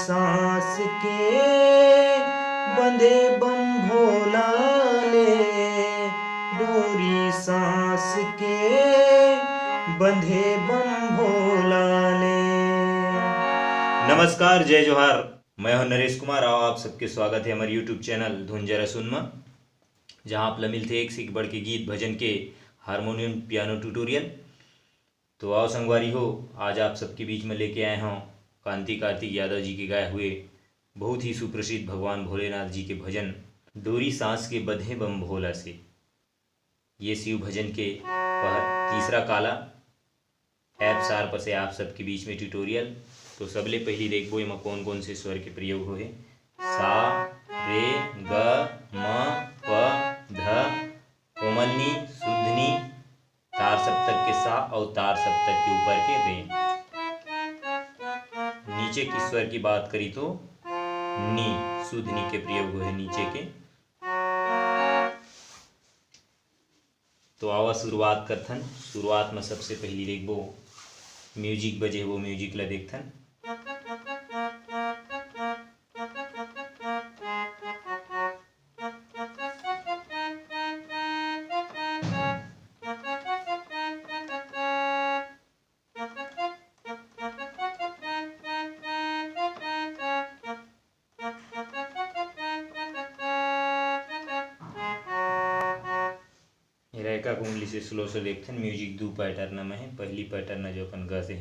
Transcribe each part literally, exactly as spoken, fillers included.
सांस के बंधे बम भोला ले, डोरी सांस के बंधे बम भोला ले। नमस्कार, जय जोहार, मैं हूं नरेश कुमार। आओ, आप सबके स्वागत है हमारे YouTube चैनल धुन जरा सुन मा, जहां आप ला मिलथे एक से एक बढ़ के गीत भजन के हारमोनियम पियानो ट्यूटोरियल। तो आओ संगवारी हो, आज आप सबके बीच में लेके आए हूँ कांति कार्तिक यादव जी के गाए हुए बहुत ही सुप्रसिद्ध भगवान भोलेनाथ जी के भजन डोरी सांस के बंधे बम भोला से। ये शिव भजन के पह-, तीसरा काला ऐप सार पर से आप सबके बीच में ट्यूटोरियल। तो सबले पहली देखबो एमा कौन कौन से स्वर के प्रयोग होहे। सा, रे, ग, म, प, ध, कोमल नी, शुद्ध नी, तार सप्तक के सा और तार सप्तक के ऊपर के रे। नीचे के स्वर की बात करी तो नी, शुद्ध नी के प्रयोग होहे नीचे के। तो आवा शुरुआत करथन। शुरुआत में सबसे पहली देखबो म्यूजिक बजे, वो म्यूजिक ला देखथन। एला एक उंगली से स्लो से देखथन। म्यूजिक दू पैटर्न में है। पहली पैटर्न जो अपन ग से,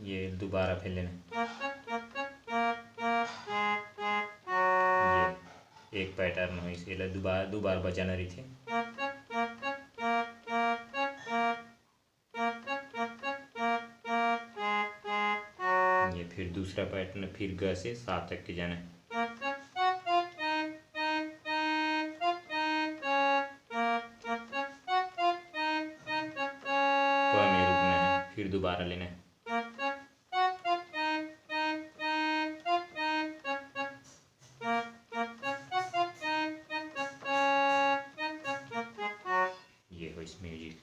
ये दोबारा फिर लेना। ये एक पैटर्न होइस, एला दो बार, दो बार बजाना रहिथे। ये फिर दूसरा पैटर्न, फिर ग से सा तक के जाना है। प में रुकना है, फिर दोबारा लेना है। ये हो इस म्यूजिक।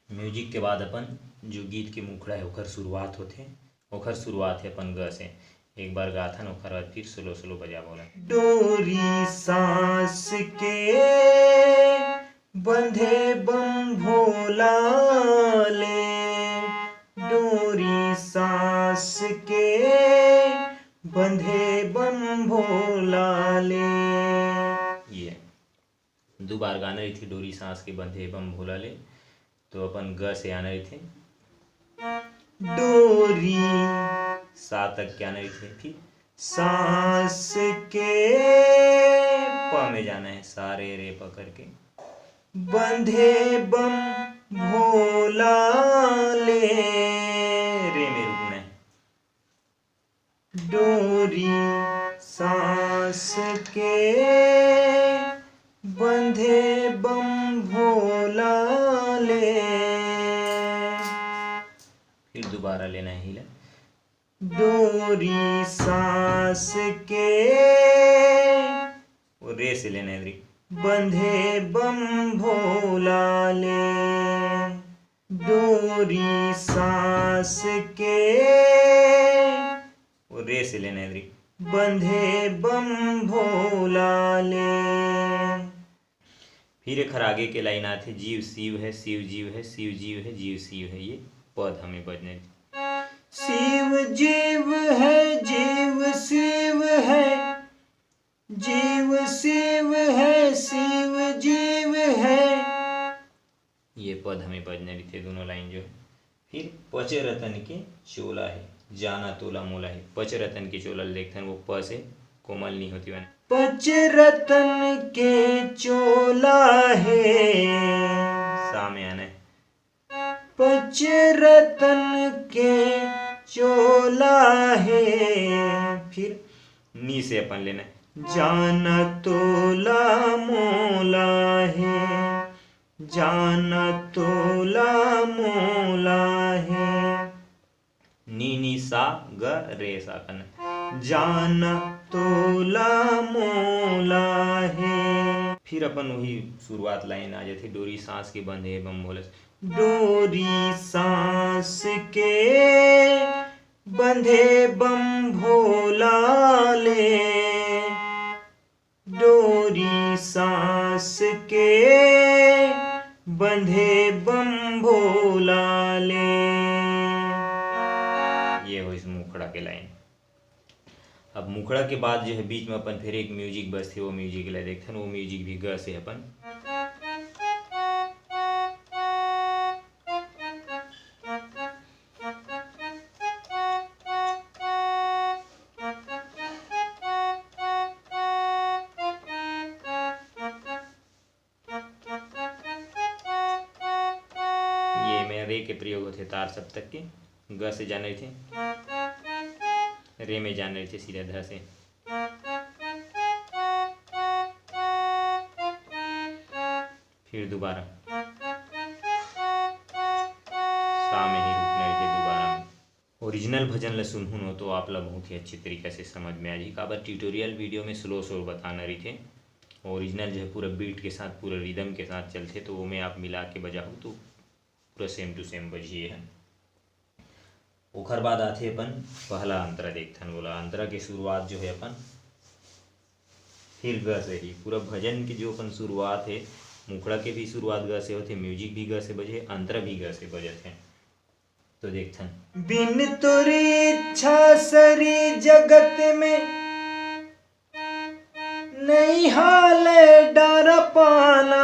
म्यूजिक के बाद अपन जो गीत के मुखड़ा है, ओकर शुरुआत होथे, ओकर शुरुआत है अपन ग से। एक बार गाथन, ओकर बाद फिर स्लो स्लो बजाबो ला। डोरी सांस के बंधे बम भोला ले, डोरी सांस के बंधे बम भोला ले। ये दो बार गाना रहिथे, डोरी सांस के बंधे बम भोला ले। तो अपन ग से आना रहिथे। डोरी सा तक के आना रहिथे, फिर सांस के प में जाना है, सा रे रे पकड़ के। बंधे बम भोला ले, रे में रुकना है। डोरी सांस के बंधे बम भोला ले। फिर दोबारा लेना है हीला। डोरी सांस के, वो रे से लेना है, रे। बंधे बम भोला ले, डोरी सांस के, वो रे से लेना है, रे। बंधे बम भोला ले। फिर एखर आगे के लाइन आथे, जीव शिव है, शिव जीव है, शिव जीव है, जीव शिव है। ये पद हमें बजने। शिव जीव है, जीव शिव है, जीव शिव है, शिव जीव है। ये पद हमें बजने रहिथे, दोनों लाइन जो है। फिर पच रतन के चोला है, जाना तोला मोला है। पच रतन के चोला ल देखथन, वो प से कोमल नहीं होती बने। पच रतन के चोला है, सा में आना है। पच रतन के चोला है, फिर नी से अपन लेना है। जाना तोला मोला है, जाना तोला मोला है। नी नी सा ग रे सा कन। जाना तोला मोला है। फिर अपन वही शुरुआत लाइन आ जाथे, डोरी सांस के बंधे बम भोला से। डोरी सांस सांस के बंधे बम भोला ले, डोरी सांस के बंधे बम भोला ले। ये होइस मुखड़ा के लाइन। अब मुखड़ा के बाद जो है बीच में अपन फिर एक म्यूजिक बजथे, वो म्यूजिक ला देखथन। वो म्यूजिक भी ग से अपन। ये में रे के प्रयोग होथे तार सप्तक के। ग से जाने रहिथे, रे में जाने रहिथे सीधा ध से। फिर दोबारा सा में ही रुकना रहिथे दोबारा में। ओरिजिनल भजन ल सुनहू न तो आप ला बहुत ही अच्छे तरीका से समझ में आ जाही, काबर ट्यूटोरियल वीडियो में स्लो स्लो बताना रहिथे। ओरिजिनल जो है पूरा बीट के साथ, पूरा रिदम के साथ चलथे, तो वो में आप मिला के बजाहू तो पूरा सेम टू सेम बजही है। ओखर बाद आथे अपन पहला अंतरा देखथन। बोला अंतरा के शुरुआत जो है अपन फिर ग से ही, पूरा भजन के जो अपन शुरुआत है, मुखड़ा के भी शुरुआत ग से होथे, म्यूजिक भी ग से बजे, अंतरा भी ग से बजत है। तो देखथन। बिन तोरी इच्छा सरी जगत में नहीं हाले डारा पाना,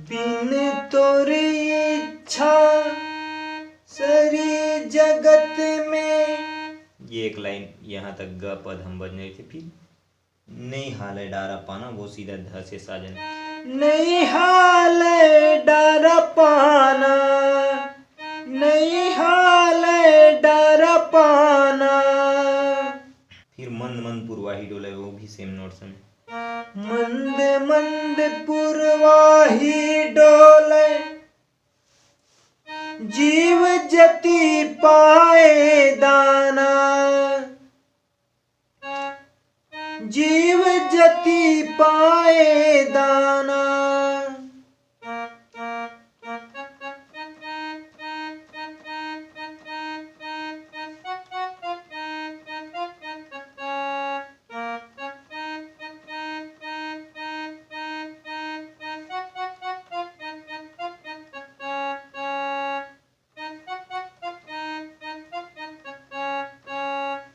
बिन तोरी इच्छा सरी जगत में। ये एक लाइन यहाँ तक ग पद हम बजने थे, फिर नहीं हाले डारा पाना, वो सीधा ध से साजन। नहीं हाले डारा पाना, नहीं हाले डारा पाना। फिर मंद मंद पुरवाही डोले, वो भी सेम नोट से। मंद मंद पुरवाही डोले, जीव जति पाए दाना, जीव जति पाए दाना।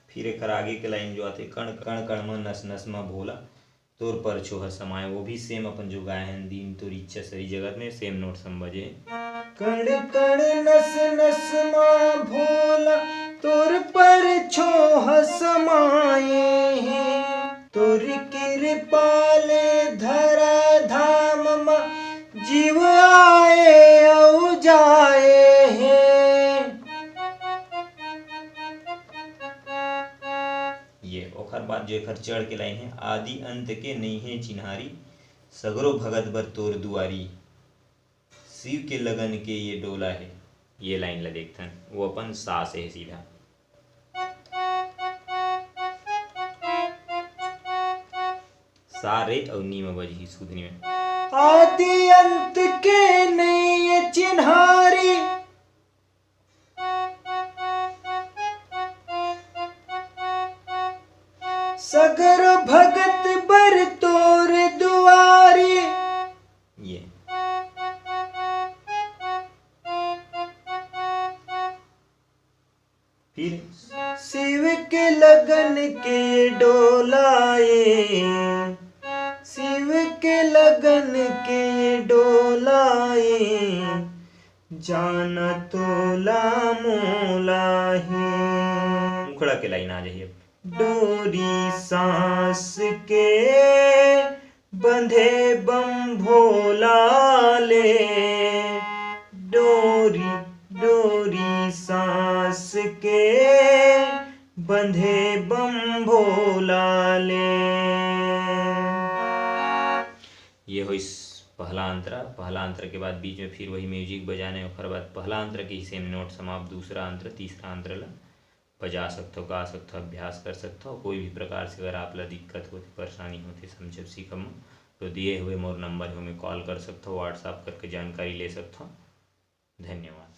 फिर एकर आगे के लाइन जो आथे, कण कण कण म नस नस म भोला तोर परछो ह समाए, वो भी सेम अपन जो गाए हन, दिन तोर इच्छा सरी जगत में, सेम नोट सम बजे। कण कण नस नस म भोला तोर परछो ह समाए हे, तोर कृपा ले धरा धाम म जीव आए अउ जाए हे। ये ओखर बाद जो एखर चढ़ के लाइन है, आदि अंत के नइहे चिन्हारी, सगरो भगत बर तोर दुआरी, शिव के लगन के ये डोला है। ये लाइन ला देखथन, वो अपन सा से है सीधा। सा रे अउ नी म बजही सुधनी में। आदि अंत के नइहे चिन्हारी, सगर भगत बर तोर दुआरी। ये। फिर शिव के लगन के डोला ए, शिव के लगन के डोला ए, जाना तोला मोला हे। मुखड़ा के लाइन आ जाही अब। डोरी सांस के बंधे बम भोला ले, डोरी, डोरी सांस के बंधे बम भोला ले। ये होइस पहला अंतरा। पहला अंतरा के बाद बीच में फिर वही म्यूजिक बजाने, ओकर बाद पहला अंतरा के ही सेम नोट समाप्त, दूसरा अंतरा, तीसरा अंतरा ला बजा सकथव, गा सकथव, अभ्यास कर सकथव। कोई भी प्रकार से अगर आप ला दिक्कत होथे, परेशानी होथे समझब सीखब म, तो दिए हुए मोर नंबर हे, ओमे कॉल कर सकथव, WhatsApp करके जानकारी ले सकथव। धन्यवाद।